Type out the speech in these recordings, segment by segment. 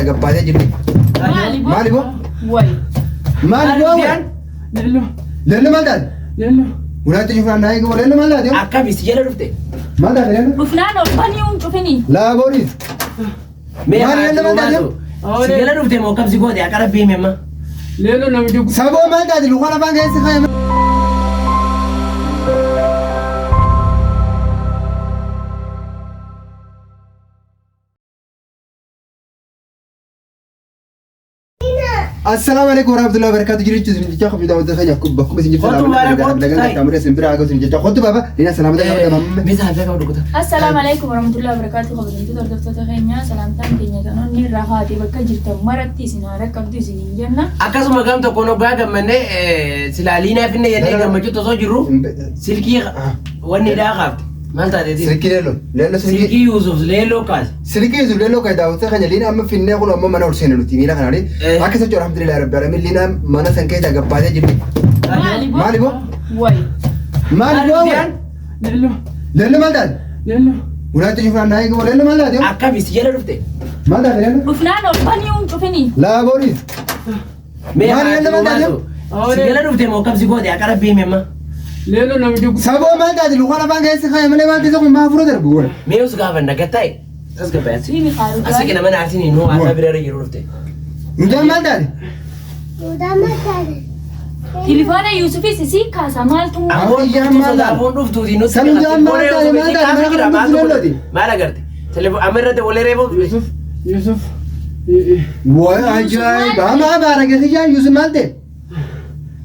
Gabbaatee jirti. Maali boo? Maali boo? Wayi. Maali boo? Leelloo. Leello maal taate? Leelloo. Ulaatti cufnaan naa eegamu leello maal taate? Akkami si jala dhufte? Maal taate leello? Dhufnaan ol banii hin cufini. Laa booriis. Mee Maali leello maal taate? Si jala dhufte moo akkam si goote akka rabbii hime amma? Leelloo namicha guddaa. Saboo maal taate? Lukaan afaan keessa kaayame. Assalaamu alaikum warahmatullahi wabarakatuh. Jiru isin jecha kabajaa daawwattoota keenya bakkuma isin jirtan Kottu baara, kottu lagan ta'i. qaxxaamuree isin bira haa isin jecha kottu baaba dina salaamata qabda mamma. Mee saafee qaba dhuguta. Assalaamu alaikum warahmatullahi wabarakatuh. Kabajamtoota hordoftoota keenya salaamtaan keenya kanoonni irraa haatee bakka jirtan maratti isin haa rakkabdu isin hin jenna. Akkasuma gam tokkoon hoggaa gammannee silaa liinaa finne jennee gammachuutti osoo jirru silkii wanni hidhaa kaafte. Maal taateeti? Silkii leelloo leelloo silkii Silkii Yuusuf leelloo kaase. silkii Yusuf leelloo kan daawwattoota keenya liina amma finnee kun amma mana ol seene nuti miila kanaani akka socho'u alhamdulillah rabbi alamin liina mana san keessa gabbaatee jirti. Maali boo? Maali boo? Wayi. Maali boo? Leelloo. Leelloo maal taate? Leelloo. Ulaatti cufnaan naa eegamu leelloo maal taate? Akkami si jala dhufte? Maal taate leelloo? Dhufnaan ol banii hin cufini. Laa booriis. Mee Maali haati leelloo maal taate? uumaatu? Si jala dhufte moo akkam si goote akka rabbii hime amma? Leelloo namicha guddaa. Saboo maal taate? Lukaan afaan keessa kaayame malee maal keessa kun maa hafuura darbu? Mee us gaafanna gattaa'e. As gabbayaasi. Siimi kaaruu Asi qina mana arsiin nuu haasaa bira irra jiru dhufte. Rudaan maal taate? Tilifoona Yuusufis isii kaasa maaltu Amoon Iyyaa dhuftu maal taate? amoon dhuftuuti nutti San rudaan maal taate? Maal taate? Mana kana dhuftu leellooti. Maal agarte? Telefoon amma irratti wal reefu. Yusuf. Yusuf. Way ajaa'iba! Amma abaara keessa ijaan Yusuf maal ta'e?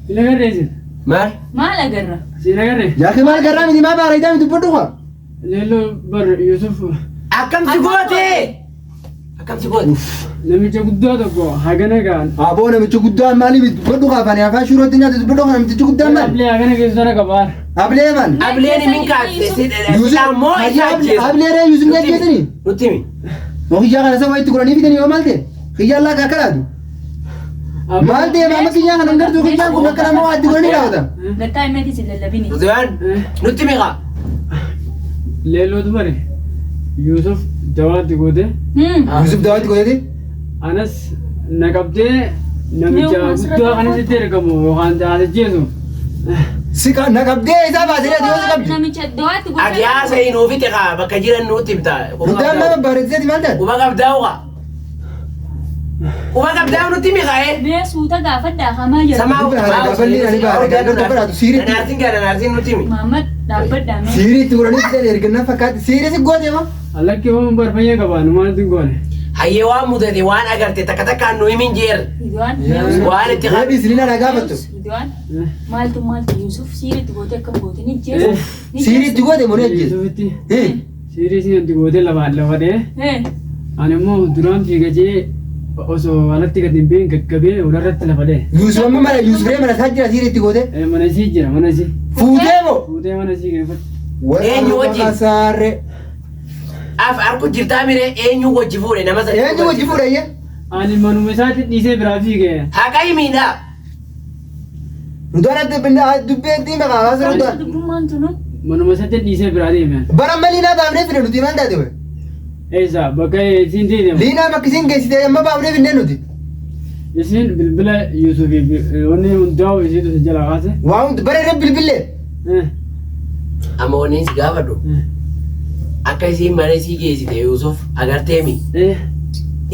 Sin agarree isin. Maal? Maal agarra? Sin agarree. Jaakii maal garraa miti maa baara ijaan dubbadhu kaa? Leelloo bar Yusuf Akkam si goote? Akkam si goote? namicha guddaa tokko hagana gaan. Aboo namichi guddaan maaliif dubbadhu kaa afaan afaan shuurootti nyaate dubbadhu kaa namtichi guddaan maal? Ablee hagana keessa sana qabaa. Ablee maal? Ableen min kaafte Yusuf ammoo isa ajjeesu. Ablee ree Yusuf ni ajjeesanii? Nutti himi. Moo kiyyaa kana saba itti godhanii fidanii yoo maal ta'e? Kiyyaan laaqa akka laatu? Maal ta'e maama kiyyaa kana hin gartuu kiyyaan kun akka nama waa itti godhanii raawwata? Gattaa himeetis hin lallabini. Rudaan nutti himi kaa. Leellootu bare Yusuf dawaatti goote. Yusuf dawaatti godhate? Anas na qabdee namicha Mee guddaa kana sitti ergamu yookaan taate jeesu. Si na qabdee isaa baasee yoo si qabdi? Namicha dawaatti Ati haasa'ii nuu fixe kaa bakka jiran nutti himta. Rudaan maal babbareechiseeti maal taate? Quba qabdaa kaa. Quba qabdaa nutti himi kaa. Mee suuta gaafadhaa hamaa jedhu. Samaa Dubbi haala gaafalli ani baara gaafadhu baraatu siiriitti. Nanaarsin gaa nanaarsin nutti himi. Maamad dhaabbadhaa mee. Siirii itti godhanii fidan ergannaa fakkaatti siirii si goote moo? Alakki hoon bar fayyaa qabaa nu maaltu hin goone. Hayyee waan mudate waan agarte takka takkaan nu himin jeer. Ridwaan. Waan itti Haa dhiisni na gaafattu. Ridwaan. Maaltu maaltu Yusuf siiriitti goote akkam goote ni jeesu. Siirii itti goote moo ni ajjeese? Yusufitti siirii isin itti goote lafaan lafa dhee. Ani immoo duraan fiigajee osoo alatti gad hin beekin gaggabee ularratti lafa dhee. Yusuf amma mana Yusuf ree mana isaa jira siirii itti goote? Mana isii jira mana isii. Fuutee moo? Fuutee mana isii geeffatti. Eenyu wajjin? Kasaarre. Af arku jirtaa mire eenyu wajji fuudhe nama sana. Eenyu wajji fuudhe iyyee? Ani manuma isaatti dhiisee biraa fiige. Haqa himiidha. Rudaan adda binna dubbee itti hima kaa haasa rudaan. Dubbummaan tunu. Manuma isaatti dhiisee biraa deeme. Bara amma liinaa baafnee fide nuti maal taate wayi? Eessa bakka isiin deeme. Liinaa bakki isiin geessite amma baafnee fidnee nuti. Isiin bilbila Yusufiif wanni hundaa'u isiitu si jala kaase. Waa hundi bara irra bilbilee. Amma wanni si gaafadhu akka isiin mana isii geessite Yuusuf agarteemi.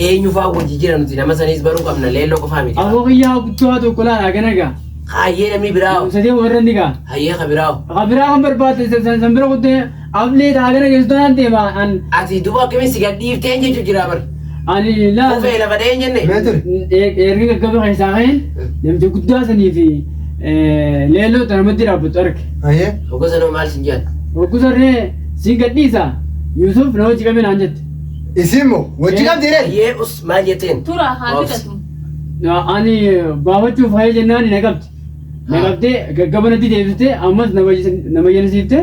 Eenyu fa'aa wajji jira nuti nama saniis baruu qabna leelloo qofaa miti. Aboo kiyyaa guddaa tokko laala hagana gaa. Hayyee namni biraa Sadee warra inni gaa. hayyee ka biraa. Ka biraa kan barbaadde san bira kuttee ablee hagana geessitu naan deema an Ati duba akkamiin si gadhiifteen jechuu jira bar. ani laala. Kufee lafa dheen jenne. Mee ture? Erga gaggaba keessaa ka'een namicha guddaa sanii fi leelloo namatti dhaabbattu arge. Hayyee. Gosa nama maal sin jedhan. Hoggusarree siin gadhiisa Yusuf na hojii qabee naan jette. Isin moo wajji qabdi ree? Hayyee us maal jetteen. Tura haa fixatu. Ani baafachuuf hayee jennaan na qabdi. Na qabdee gaggaba natti deebistee ammas na bayyanisiifte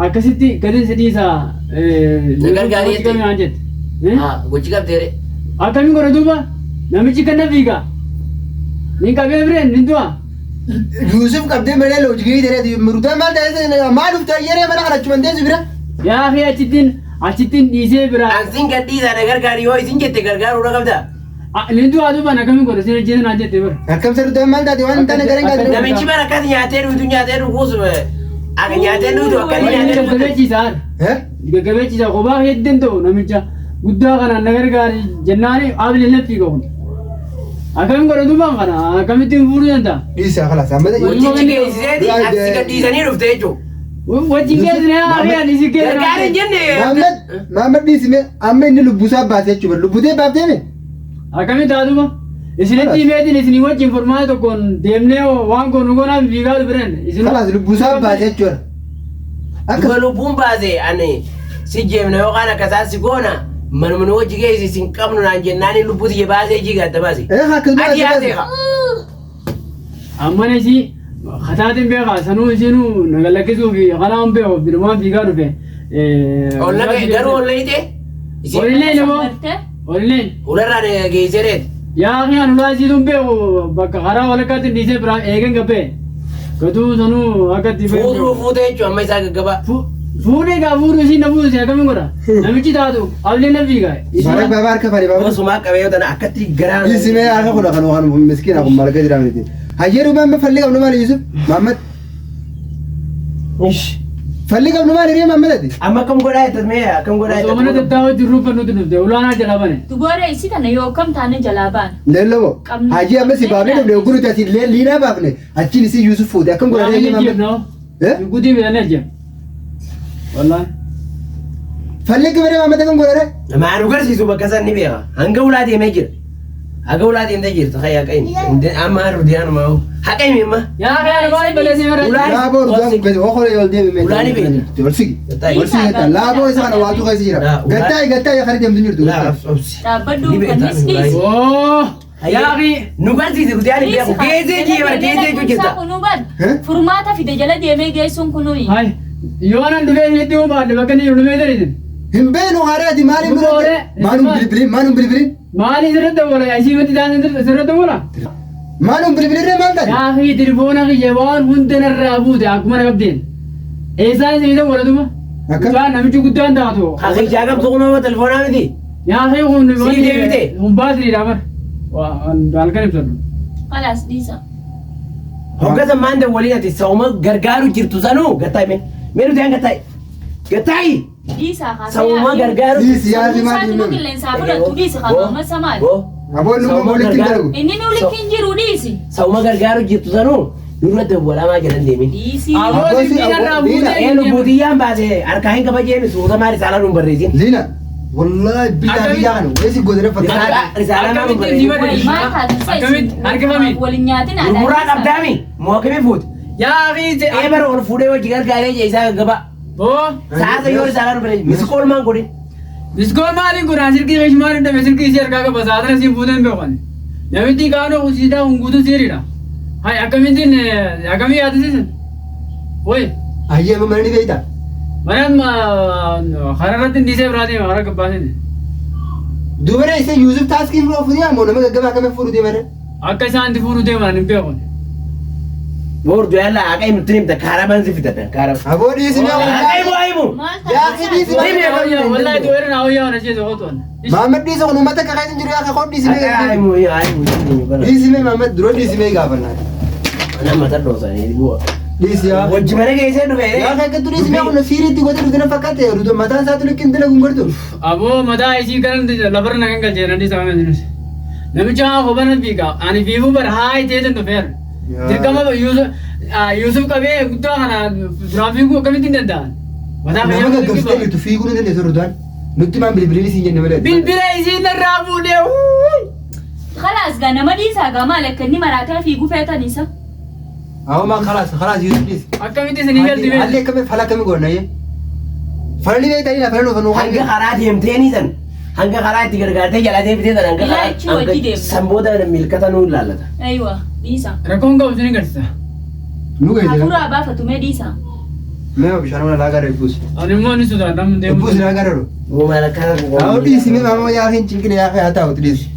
akkasitti gadi si dhiisa Na gargaari hojii qabee naan jette. Haa gochi qabdee ree. Akkamiin godha duuba namichi kan na fiiga. Ni qabee bireen ni du'a. Yusuf qabdee malee hojii gahii ta'ee rudaan maal taate maal dhufte ayyeree mana kana achuman teessu bira? Yaa fi achittiin achittiin dhiisee biraa. Ansin gadhiisaa na gargaari yoo isin jette gargaaruu na qabda. Ni du'aa duuba akkamiin godhe sin ajjeesa naan jette bara. Akkam sirriitti maal taate waan hin taane gareen gaazexaa. Namichi bara akkas nyaatee dhuutu nyaatee dhuguus akka nyaatee dhuutu akka inni nyaatee dhuguutu. Gaggabeechiisa. Gaggabeechiisa kophaa hedduun ta'u namicha guddaa kanaan na gargaari jennaani abli laffi qabu. Akkamiin godhe duuba kana akkamittiin fuudhuu danda'a? Dhiisaa khalaas amma Hojichi geessiseeti asii gadhiisanii dhufte jechuudha. Wajjin geessine ari'an isi Gargaar hin geessine. jenne. Maammed Maammed dhiisime amma inni lubbusaa baase jechuudha lubbutee baaftee mi? Akkamitti haa duuba? Isinitti himeetiin isinii wajjin furmaata tokkoon deemnee waan goonu goonaaf fiigaa dhufneen. Khalaas lubbusaa baase jechuudha. Akka Duba lubbuun baase ani si jeemna yookaan akkasaa si goona manuma nu hojii geessi sin qabnu naan jennaani lubbuu tiyya baasee jiga adda baase. Akkasuma Ati yaasee haa. Amma isi kataatiin beekaa sanuu isinuu na galakkisuu fi kanaan beeku bilumaan fiigaa dhufe. Olla garuu olla hidhee. Olillee nama olillee Ularraa geessee reet. yaa akhi ulaa isiituun beeku bakka karaa walakkaatti dhiisee biraa eegan gabbee gatuu sanuu akka itti Fuudhuu fuutee jechuun amma isaa gaggabaa. Fuudhee gaa fuudhuu isiin na fuuse akkamiin godha namichi taatu ablee na fiigaa. Barak baaba harka fari baaba. Osumaa qabee yoo tana akkatti garaan. Dhiisime harka kun kan waan miskiina kun malka jira miti. Hayyeeru maamma falli qabnu maali Yusuf? Maammed falli qabnu maali ree Maammed ati? Amma akkam godhaa jettas mee akkam godhaa Osoo mana jettas. tattaa'oo jirru uffannutti dhufte ulaanaa jalaa bane. Duboora isii tana yoo kam taane jalaa baana. Leelloo Qabnu. hajii amma si baafne dhufne oguu nuti asii liinaa baafne achiin isii Yusuf fuute akkam godhaa ree Maammed? Guutii bitanii ajjeef. Wallaahi. Falli qabne Maammed akkam godhaa ree? Maa nu garsiisu bakka san ni beeka. Hanga ulaa deemee jira. Hanga ulaa deemtee jirtu hayya haqa himi. Amma rudiyaanuma haqa himi amma. Yaa akhi maal balleessee bara. Ulaa- Laaboo rugaan gadi okolee ol deemi mee? Ulaani beekna. Ol sigi. Ol sigi jettaa laaboo isa kana waatu keessa jira. Gattaa'e gattaa'e kan deemtu jirtu. Laa obsi. Dhaabbadhu Ni beekta, uffannis dhiisi. Oo. Yaa akhi. Nu garsiisi rudiyaan hin beeku. Geessee jee bara geessee jechuu jirta. Kunuu baal furmaata fide jala deemee geessuun kunuyi. Hai. Yoo nan dhufee isinitti uumaadhe bakka inni jiru dhufee taniitin. Hin beenu haraati maaliin biratti? Maalum bilbilin maalum bilbilin? Maali sirra dawwala isii miti taane sirra dawwala. Maalum bilbilirree maal taate? Yaa akhi telefoona kiyya waan hunda narraa buute akkuma na qabdeen. Eessaan isinii dawwala duuba? Akka? Mucaan namichi guddaan taatu. Akijaa qabdu kunoo telefoonaa miti. Yaa akhi kun Sii deebite? Kun baatiriidha bara. Waa halkan ibsadhu. Khalaas dhiisa. Hogga maan dawwaliin ati sauma gargaaru jirtu sanuu gattaa'e mee. Mee rudiyaan gattaa'e. Gattaa'i. Dhiisaa kaasee. Sauma gargaaru. Dhiisi yaasi maal Sammuu dhimma? qilleensaa fudhattu dhiisi kan amma samaali. Aboon nu walitti hin dalagu. Inni nu likki hin jiru dhiisi. Sauma gargaaru jirtu sanuu nurra dawwalamaa jedhan deemin. Dhiisi. Aboo silkii narraa buute. Ee lubbuutiyyaan baase harkaa hin kabajeemi suuta maal risaalaa nuun barreessin. Liina wallahi billaa biyyaa kana weessi godina fakkaata. Risaalaa maal nuun Akkamitti barreessin. si Maal taate Akkamitti harka kamiin? Waliin nyaatin Gurguraa qabdaami moo akkamii fuute? Yaa akhi. Ee bara ol fuudhee hojii gargaaree jee isaa gaggabaa. Boo. Saasa yoo risaalaa nuun barreessin. Miskool maan godhin. Biskoon maaliin kun silkii keessa maaliin dhabe silkii isii harkaa qaba saatana siin fuuteen beekan. Namichi kaanoo kusiisaa kun guutuu siiriidha. Hai akkamittiin akkamii yaadisiisan? Woi Ayyee amma mana ni beektaa? mana karaa irratti dhiisee biraa deema karaa gabbaasin. Dubara isa Yusuf taaskii fuudhuu fuudhee ammoo nama gaggabaa akkamii fuudhuu deemare? Akka isaan itti fuudhuu deeman hin beekan. Boordu yalla haqa himtu himta kaaraban si fitatan kaaraban. Aboo dhiisi mee Haqa himu haa himu. Maal Yaa akhi dhiisi Wallahi wallahi du'eera naa wayyaa waan acheetu qotuun. Maammed dhiisa kun uummata akka keessa hin jiru yaa akhi qoon dhiisi Haqa mee. himu haa himu. Dhiisi mee Maammed dura dhiisi mee gaafannaa. Nama mata dhoosanii bu'a. Dhiisi yaa. Wajji mana geessee dhufe. Yaa akhi akka dhiisi mee kun siiriitti godhe dhufte na fakkaate ruutu mataan isaatu likki hin dalagu hin gartu. Aboo mataa isii garan lafarra na gangalchee nan dhiisa waan jiruus. Namicha haa kophaa fiiga ani fiiguu bara haa itee dhufeera. Dirqama Yusuf qabee guddaa kana duraan fiiguu akkamitti hin danda'an? Mataa Nama gaggabsitee jirtu fiiguu ni dandeessu ruutaan. Nutti maan bilbilin siin jenne malee. Bilbila isiin irraa fuudhee. Khalaas gaa nama dhiisaa gaa maal akka inni maraataa fiiguu feetan isa. Awwa maan khalaas khalaas Yusuf dhiisi. Akkamitti isinii galti Haalli akkamii fala akkamii goona yee? Falli beektanii na falli nu Hanga karaa deemteenii san hanga karaa itti gargaartee jala deebitee san hanga Ilaa ichi wajji deemna. san booda milkata nuu ilaallata. Aywa dhiisa. Rakkoon qabu isinii garsiisa. Nu geesse. Hafuuraa baafatu mee dhiisa. Mee bishaan mana laagaa reefu buusi. Ani immoo ni sodaadha mun deemu. Buusi laagaa reefu. Maal akkana Awwa dhiisi mee maama yaa hin cinqine yaa haa taa'u dhiisi.